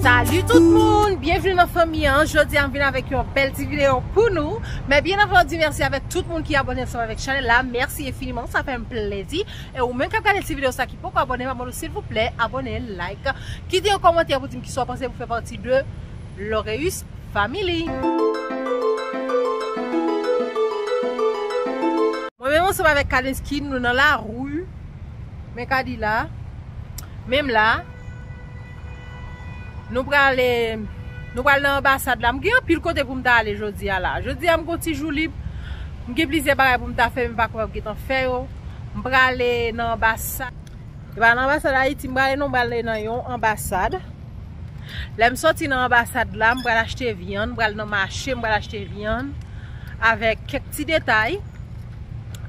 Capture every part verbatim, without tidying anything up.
Salut tout moun, byenvni nan fanmi an. Jodi a m vin avèk yon bèl ti videyo pou nou. Men byen avan di mèsi avèk tout moun ki abòne ansanm avèk chanèl la. Mèsi enfiniman, sa fè m plezi. E ou menm k ap gade ti videyo sa ki poko abòne, m ap mande w silvouplè abòne, like, kite yon kòmantè pou di m kisa w panse pou fè pati de Loreus Family. Mwen menm ansanm avèk Kadenski, nou nan lari. Men Kadi la. Menm la. Nou prale, nou pral nan anbasad la. M gen anpil kote pou m ta ale jodi a la. Jodi a m gon ti jou lib. M gen plizyè bagay pou m ta fè, men m pa kapab gentan fè yo. M prale nan anbasad. E pa nan anbasad Ayiti m prale non, m prale nan yon anbasad. Lè m soti nan anbasad la, m pral achte vyann, m pral nan mache, m pral achte vyann avèk kèk ti detay.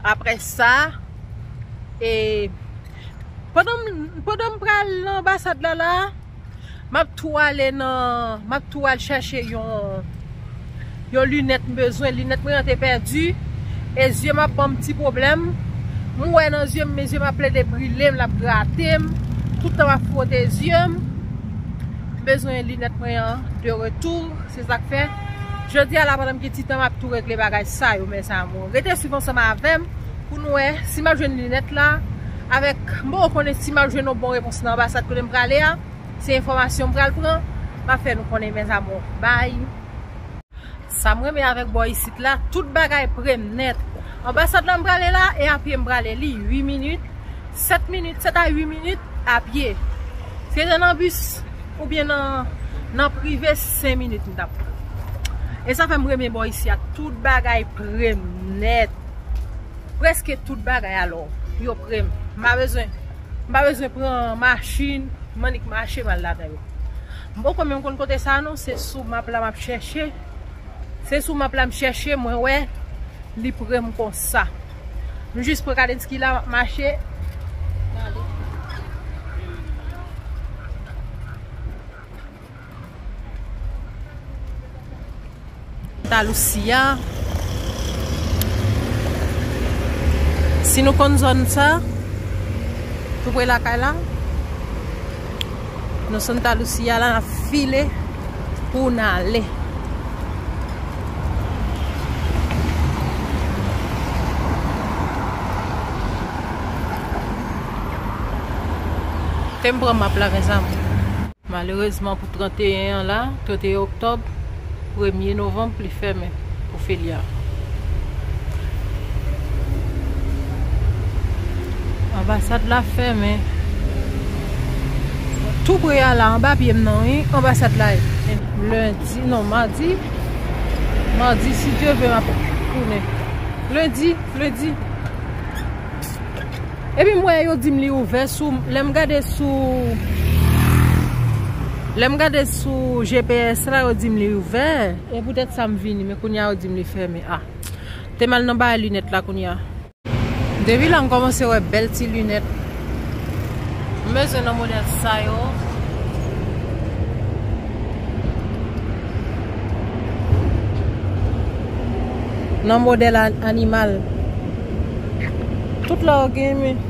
Apre sa, e pandan m, pandan m pral nan anbasad la la, m ap tou ale nan, m ap tou al chèche yon, yon linèt m bezwen. Linèt mwen an te pèdi. E zye m ap ban m ti pwoblèm. M wè nan zye m, men zye m ap plede brile m, l ap grate m. Tout tan m ap fwote zye m. M bezwen linèt mwen an de retou. Se sa k fè jodi a la, pandan m gen ti tan, m ap tou regle bagay sa yo, mes amours. Rete swiv ansanm avè m pou n wè si m ap jwenn linèt la. Avèk, m poko konnen si m ap jwenn yon bon repons nan anbasad kote m prale a. Se enfòmasyon m pral pran, m ap fè nou konnen, mes amours. Bye. Sa m renmen avèk bò isit la, tout bagay pre m nèt. Anbasad la m prale la, e a pye m prale li, uit minit, sèt minit, sèt a uit minit a pye. Se te nan bis oubyen nan, nan prive, senk minit m t ap pran. E sa fè m renmen bò isi a, tout bagay pre m nèt. Prèske tout bagay alò, yo pre m. M pa bezwen, m pa bezwen pran machin, m annik mache m al ladan yo. M poko menm konn kote sa non, se sou map la m ap chèche. Se sou map la m chèche, mwen wè li pre m konsa. M jis pran Kadenski la, m ap mache. M ale. Talousiya. Si nou konn zòn sa, tou pre lakay la, nou sot Talousiya la, n ap file pou n ale. Te m pran map la, mezanmi. Malerezman pou tranteyen an la, tranteyen oktòb, premye novanm, li fèmen pou feriya. Anbasad la fèmen. Tou pre a la, anba pye m nan, wi, anbasad la ye. Lendi, non, madi. Madi, si Dye vle, m ap tounen. Lendi, lendi. Epi m wè yo di m li ouvè sou, lè m gade sou, lè m gade sou G P S la, yo di m li ouvè. E poutèt sa m vini, men kounye a yo di m li fèmen. A. Te m al nan bagay linèt la kounye a. Depi la m kòmanse wè bèl ti linèt. M bezwen nan modèl sa yo. Nan modèl an-, animal. Tout la yo gen, men.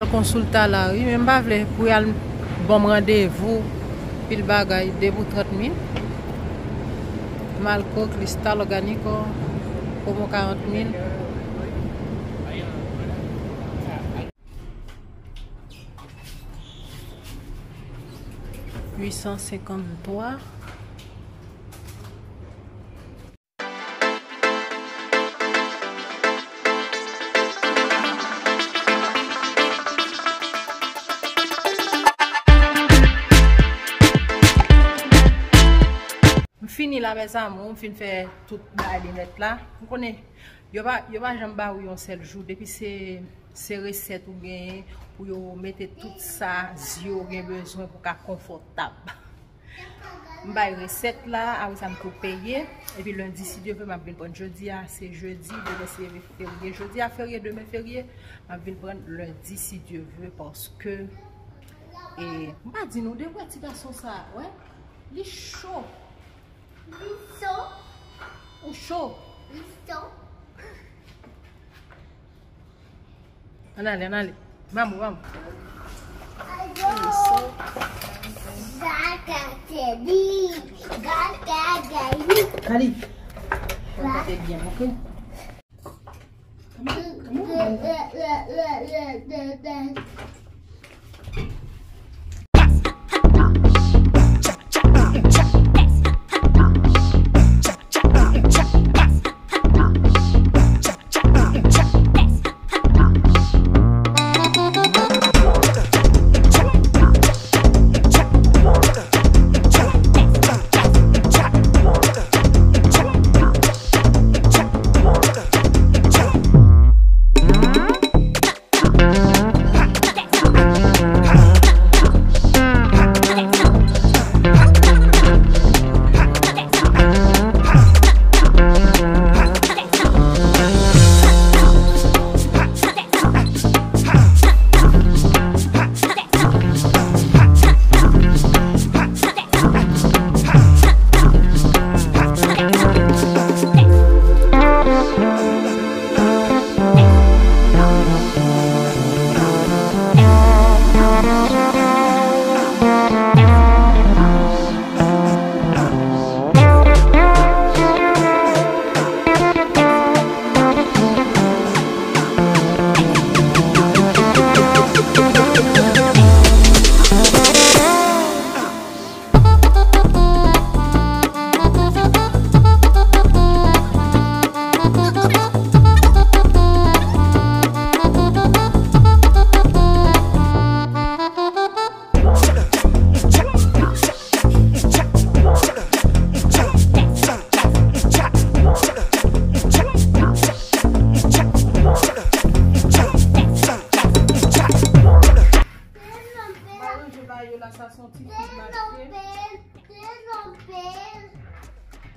Al konsilta la, wi, men m pa vle pou y al ban m randevou, pil bagay, de pou trant mil. Malco, Cristal, Organico, promo quarante mille. Huit cent cinquante-trois. M fini la, mes amours, m fin fè tout bagay li nèt la. M konnen, yo pa, yo pa janm ba ou yon sèl jou. Depi se, se resèt ou genyen pou yo mete tout sa zye w gen bezwen pou ka konfòtab. M bay resèt la, apre sa m tou peye. Epi lendi, si Dye vle, m ap vin pran. Jodi a, se jedi, demen se ferye. Jodi a ferye, demen ferye. M ap vin pran lendi, si Dye vle, paske, e, m pa di nou, de wè ti gason sa, wè, li cho. Li cho. Ou cho. Li cho. Ann ale, ann ale. Vamos, vamos. Kali, konpòte byen, oke?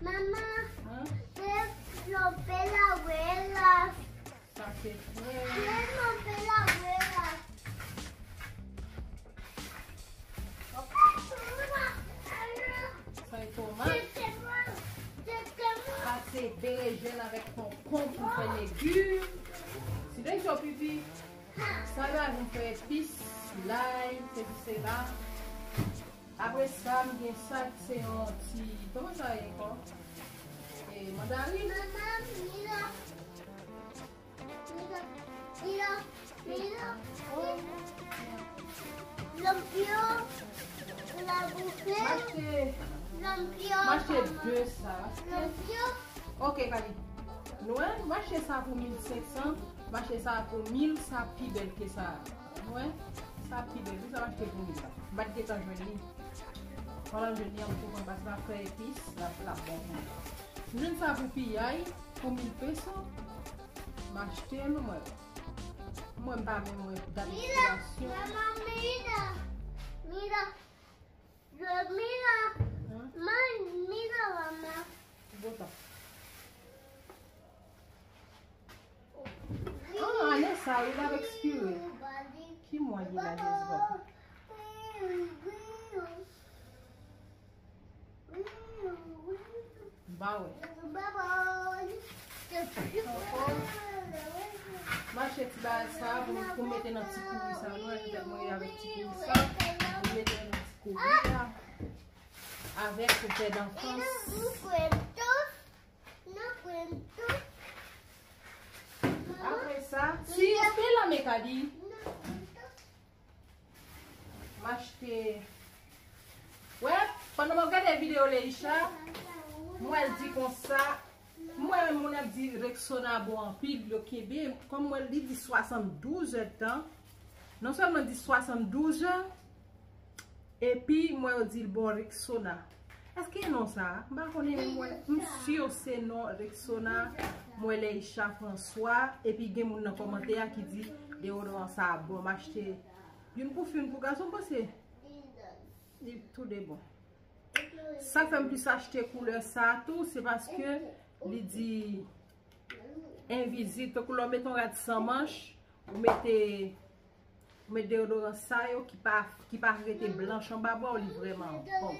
Manman, se lonpe la wè la. Sa se frè. Sa e tomat. Sa se berejèn avèk konkonm pou fè legim. Si nèg yo pipi, sa yo a vin fè epis, lay, sesi sela. Apre sa, m gen sa ki se yon ti, kòman sa ye ankò? E, mandarin. Manman, mira. Mira, mira, mira. Lampyo, la bouche. M achte, lampyo, m achte de sa. Lampyo. Ok, Kali. Nou wè, m achte sa pou mil senk san. M achte sa pou mil, sa pi bèl ke sa. Mwen, sa pi bèl, wi, sa m achte pou mil la. M pa t gentan jwenn li. Pandan m jwenn li an, m konprann paske m ap fè epis, l ap, l ap bon pou mwen. M jwenn sa pou piyay, pou mil peso. M achte l, mwen. Mwen, m pa menm wè dat ekspirasyon. Mira, mama, mira, mira. Mira. Hum? Man, mira, mama. Bon tan. Ah, ane sa, li ap ekspire. Ki mwa li la, Jezwa? M pa wè. Ankò. M achte ti bagay sa pou, pou mete nan ti kouri sa. Nou wè, petèt mwen avèk ti kouri sa. Pou mete nan ti kouri sa. Avèk pou fè danfans. Apre sa, si yo te la, Mekadi. M achte. Wè, pandan m ap gade videyo Leisha, m wè l di konsa, m wè moun ap di Rexona bon anpil, yo kenbe, kòm m wè l, li di swasanndouz èdtan. Non sèlman di swasanndouz, epi m wè yo di l bon Rexona. Èske non sa? M pa konnen, m wè, m si se non Rexona, m wè Leisha François, epi gen moun nan kòmantè a ki di deodoran sa bon, m achte youn pou fi, youn pou gason, m panse li tou de bon. Sa k fè m plis achte koulè sa tou, se paske li di envizib, tankou lè w mete yon rad san manch, ou mete, ou mete deodoran sa yo ki pa, ki pa rete blanch anba bra w, li vrèman bon.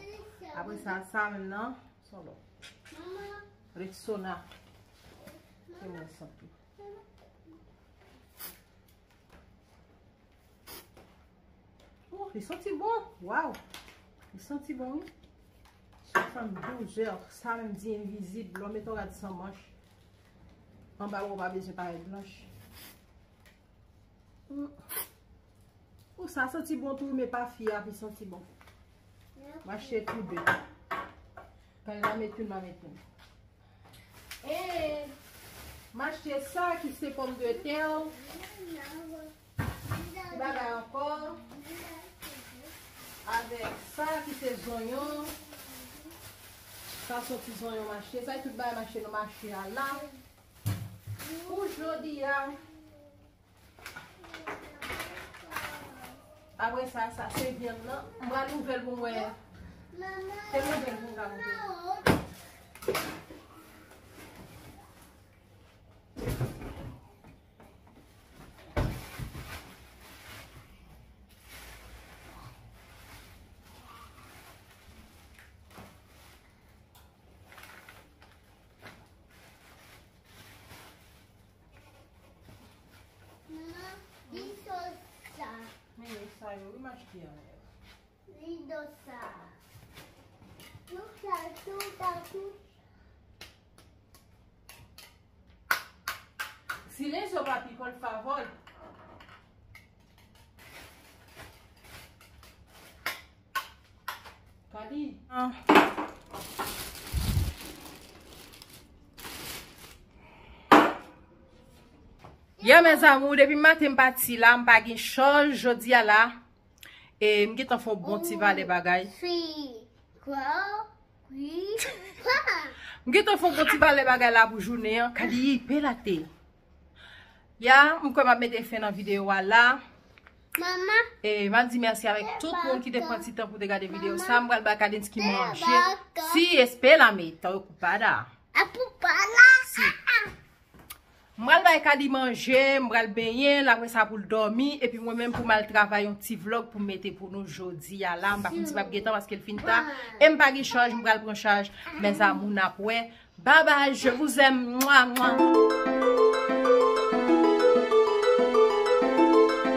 Apre sa, sa menm nan, se yon lòt. Rexona. Se mwen santi. Li santi bon. Waw. Li santi bon, wi. Swasanndouz è, sa menm di envizib, lè w mete yon rad san manch, anba w pa bezwen parèt blanch. Mm. Ou sa santi bon tou, men pa fi a pi santi bon. M achte tou de. Kal la met youn, la met youn. E m achte sa ki se pòmdetè. Ki bagay ankò? Avèk sa ki se zonyon. Sa soti zonyon m achte. Sa e tout bagay m achte nan mache a la. Pou jodi a. Apre sa, sa se vyann nan. M pral ouvè l pou m wè. Se ouvè l pou m ka montre. Manman, di sos sa. Men sa yo, wi, m achte anlè. Li do sa. Tout sa, tout sa, tout. Silensyo, papi, por favor. Kadi. Yè, mes amours, depi maten m pati la, m pa gen chòj jodi a la. E m gentan fè yon bon ti valè bagay. M gentan fè yon bon ti valè bagay la pou jounen an. Kadi, pe late. Ya, m kwè m ap mete fen nan videyo a la. Manman. E m ap di mèsi avèk tout moun ki te pran ti tan pou te gade videyo sa. M pral bay Kadens ki manje. Si, espera, me, ta ocupada. Ocupada. Si. M pral bay Kadi manje, m pral benyen l, apre sa pou l dòmi, epi mwen menm pou m al travay yon ti vlòg pou m mete pou nou jodi a la. M pa konn si m ap gen tan paske l fin ta. E m pa gen chaj, m pral pran chaj. Mes amours, n ap wè. Bye bye, je vous aime. Mwa, mwa.